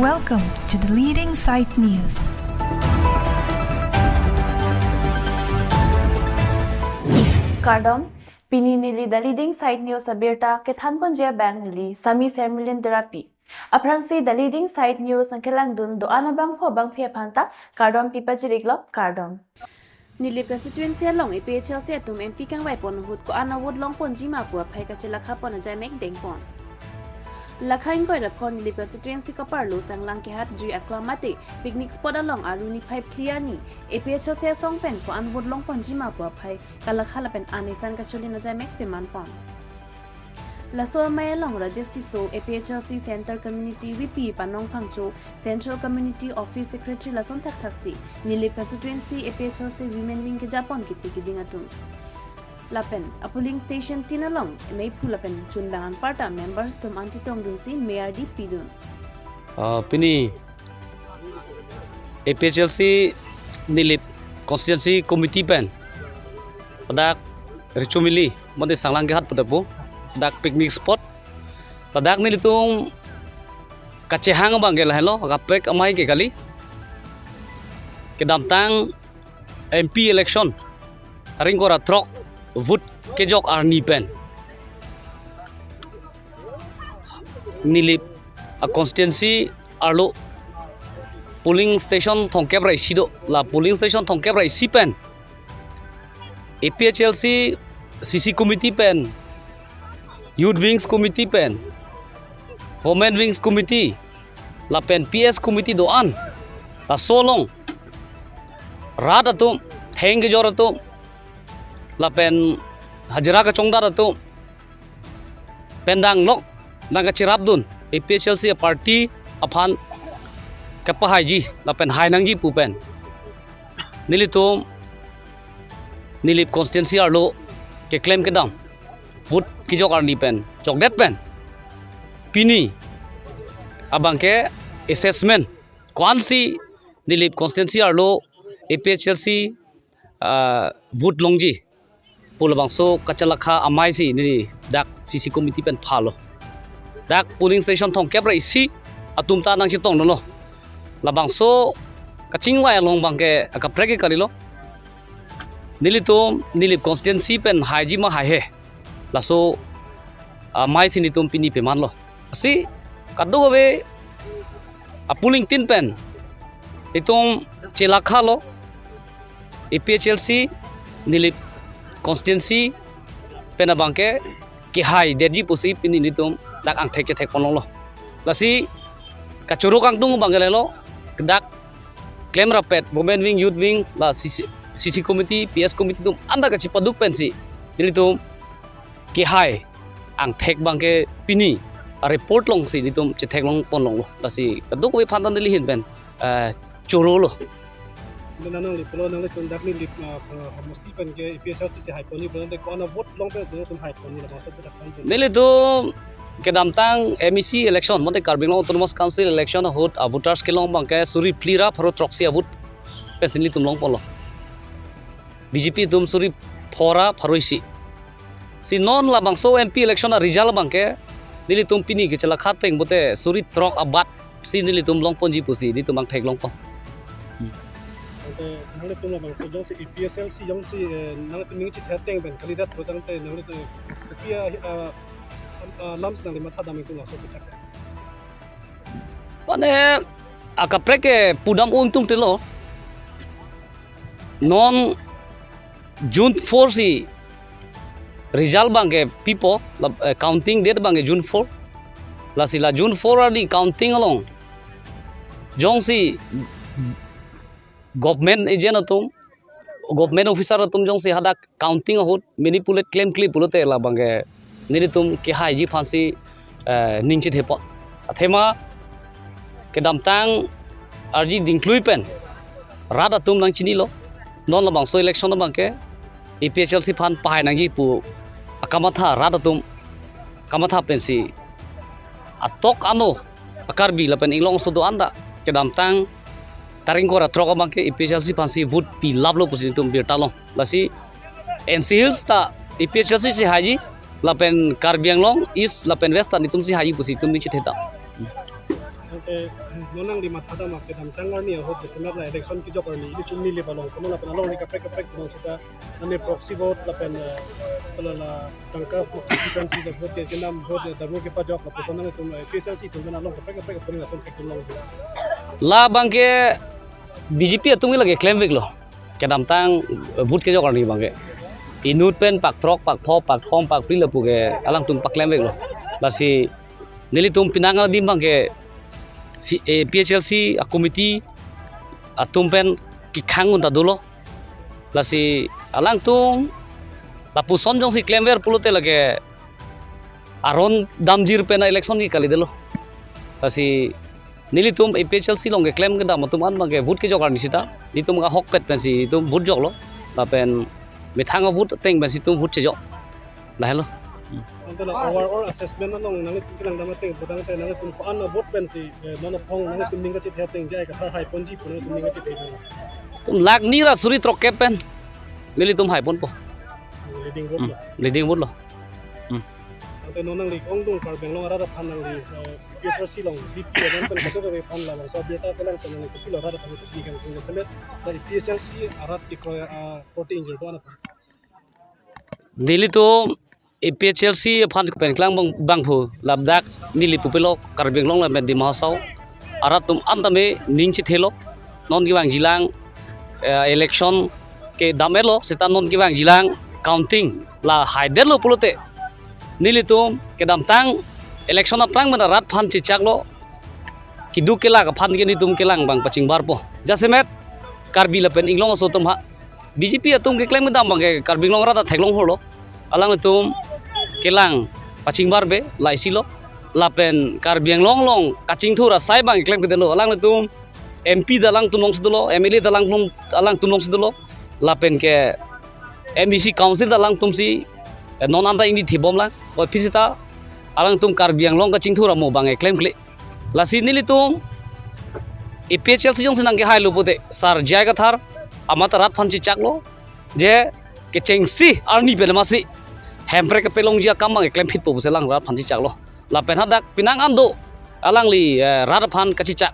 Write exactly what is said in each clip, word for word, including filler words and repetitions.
Welcome to the leading site news. Kardom, pini neli The Leading Site News abirta kethanponji abang neli Sami Sermilin Terapi. Aphrangsi The Leading Site News nangkelangdun do-an abangphu abangphi aphanta kardom pipachiriklo, kardom. Nilip constituency along A P H L C atum M P kangvaipon ahut ko-an a-vote longponji ma pu aphai kachelakhapon ajaimek dengpon. Lakha ingkoi ra phongo Nilip constituency kaparlo Sanglang Kehat Jui Aklam mate picnic spot along aru niphai phli arni A P H L C asong pen ko-an vote longponji ma pu aphai kalakha lapen anesan kacholin ajaimek pemanpon. Laso amei along Rajesh Tisso, A P H L C Centre Committee V P, Panong Phangcho, Central Committee Office Secretary lason thakthaksi Nilip constituency A P H L C women wing kejapon kethe keding atum. Lapen a-polling station tin along meiphu lapen chunbang anparta members atum an chetongdunsi mei ardi pidun. Ah, pini A P H L C Nilip constituency committee pen ladak Richomili mate Sanglang Kehat pu tapo, ladak picnic spot. Ladak nelitum kachehang abang ke lahelo, kaprek amei ke kali. Kedamtang M P election, tarik ingkoi ra throk, vote kejok arni pen Nilip a-constituency arlo polling station thomkep ra isi do, la polling station thomkep ra isi pen A P H L C C C committee pen, youth wings committee pen, women wings committee, lapen P S committee do-an, laso along rat atum, theng kejor atum, lapen hajira kachongdat atum pen danglok nangkacherapdun A P H L C party aphan kapahaiji lapen hai nangji pu pen nelitum Nilip constituency arlo keklem kedam vote kejok arni pen chokdet pen pini abang ke assessment ko-ansi Nilip constituency arlo A P H L C, ah, vote longji pu labangso kachelakha amei si neli dak C C committee pen phalo. Dak polling station thomkep ra isi atum ta nangchetongdunlo. Labangso kachingvai along abang ke akaprek ke kalilo. Nelitum Nilip constituency pen haiji ma haihe, laso amei si nelitum pini pemanlo. Lasi kadokave a-polling tin pen itum chelakhalo, A P H L C Nilip constituency pen abang ke kehaidetji pusi pini nelitum dak angthek chethekponlonglo. Lasi kachoro kangtung abang ke lahelo, dak klemrap-et women wing, youth wing, la C C, C C committee, P S committee atum anta kachepaduk pensi nelitum kehai angthek abang ke pini a-report alongsi nelitum chetheklongponlonglo. Lasi kadokave aphan ta neli ahin pen, eh, chorolo. Nang nangli pulo, nangli chundak Nilip, ah, ah, homosti pen ke A P H L C si haiponji pulo, te ko-an a-vote long pensi nangtum haiponji, labangso pu dak kan. Nelitum kedamtang M A C election, mate Karbi Anglong Autonomous Council election ahut a-voters kelong abang ke suri phli ra pharo throksi a-vote pensi nelitum longponlo. B J P atum suri pho ra pharo isi. Si non labangso M P election a-result abang ke nelitum pini kachelakha ateng pute suri throk abat si nelitum longponji pusi nelitum angthek longpon. Hmm. Ante nanglitum labangso jongsi A P H L C jongsi, eh, nanglitum ning chethe ateng pen kalidet putangte nanglitum kopi a, a, a, alam si nangli mathadam itum laso pu dak? Mane akaprek ke pudam ung tung telo. Non June four si result abang ke pipo, la, eh, counting date abang ke June four. Lasi la June four arni counting along jongsi government agent atum, government officer atum jongsi hadak counting ahut manipulate klemkle pulote labang ke nelitum kehaiji aphansi, eh, ning chethepon. Athema kedamtang arji dingklui pen rat atum nangchinilo. Non labangso election abang ke A P H L C aphan pahai nangji pu akamatha rat atum kamatha pensi atok ano a-Karbi lapen inglong aso do-an ta kedamtang tarik ingkoi ra throk abang ke A P H L C aphansi vote pilaplo pusi nelitum birta long. Lasi N C Hills ta A P H L C si haiji, lapen Karbi Anglong East lapen West ta nelitum si haiji pusi nelitum ning chethe ta. Ang Eh, non nangli mathadam kedamtang arni ahut, de senat la election kejok arni, ilitum neli palong kono lapen along ni kaprek kaprek kono sita, ane proxy vote lapen, eh, la la tangka constituency vote ke kenam vote, eh, daru kepajok lapen kono nangtum, eh, P H L C atum pen along kaprek kaprek kono lason kek kono. Labang ke B J P atum ke lake klemveklo. Kedamtang, eh, vote kejok arni abang ke, inut pen pak throk, pak pho, pak thom, pak phli lapu ke alangtum paklemveklo. Lasi nelitum penang adim abang ke si, eh, P H L C a committee atum pen kekhang un ta dolo. Lasi alangtum lapuson jongsi klemver pulote lake aron damjir pen election ke kalidetlo. Lasi nelitum A P H L C along keklem kedam atum an abang ke vote kejok arni sita, nelitum ahokpet pensi itum vote joklo. Lapen methang a vote ateng pensi itum vote chejok. Lahelo. Ante la overall assessment along nanglitum kelang dam ateng pudang te nanglitum ko-an a vote pensi, eh, non aphong nanglitum ning kachethe ateng J I Kathar haiponji pu nanglitum ning kachethe. Itum lakh ni ra suri throkkep pen nelitum haiponpo. Leading vote Hmm, lo. Leading vote lo. Hmm. Ante non nangli ongdung Karbi Anglong arat aphan nangli, eh, P H L C along V P amen pen kadokave aphan labangso abirta kelang pen nangli kopilo arat aphan kopi kang tung semet, la P H L C arat kekroi, ah, korte ingjir do-an aphan. Nelitum A P H L C aphan pen kelang abang, abang pu ladak neli pupilo Karbi Anglong lapen Dima Hasao arat atum an tame ning chethelo. Non kevangjilang, eh, election kedam-etlo, seta non kevangjilang counting la haidetlo pulote nelitum kedamtang election aphrang pen arat aphan chechaklo. Keduk kelak aphan ke nelitum kelang abang pachingbarpo. Jasemet Karbi lapen Inglong aso atum ha, B J P atum keklem kedam abang ke Karbi Anglong arat ta theklong holo. Alangtum kelang pachingbarbe la isi lo. Lapen Karbi Anglong along kachingthur asai abang keklem kedetlo. Alangtum M P ta alangtum alongsi dolo, M L A ta alangtum, alangtum alongsi dolo. Lapen ke M A C council ta alangtum si, eh, non anta ingni thibomlang. Oi phi seta alangtum Karbi Anglong kachingthur amo abang keklemkle. Lasi nelitum A P H L C jongsi nangkehailo pulote Sar J I Kathar amat rat aphan chechaklo, je kechengsi arni pen masi Hemprek kepalongji akam abang keklemphitpo pusi alang rat aphan chechaklo. Lapen hadak penang an do alangli, eh, rat aphan kachechak.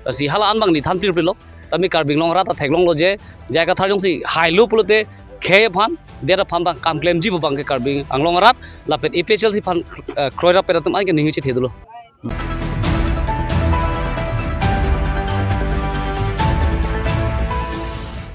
Lasi hala an abang neli than pirpirlo. Tame Karbi Anglong arat ta theklonglo je, J I Kathar jongsi hailo pulote khei aphan, det aphan abang kam klemji pu abang ke Karbi Anglong arat lapen A P H L C aphan, eh, kroirap pen atum an ke ning chethe dolo.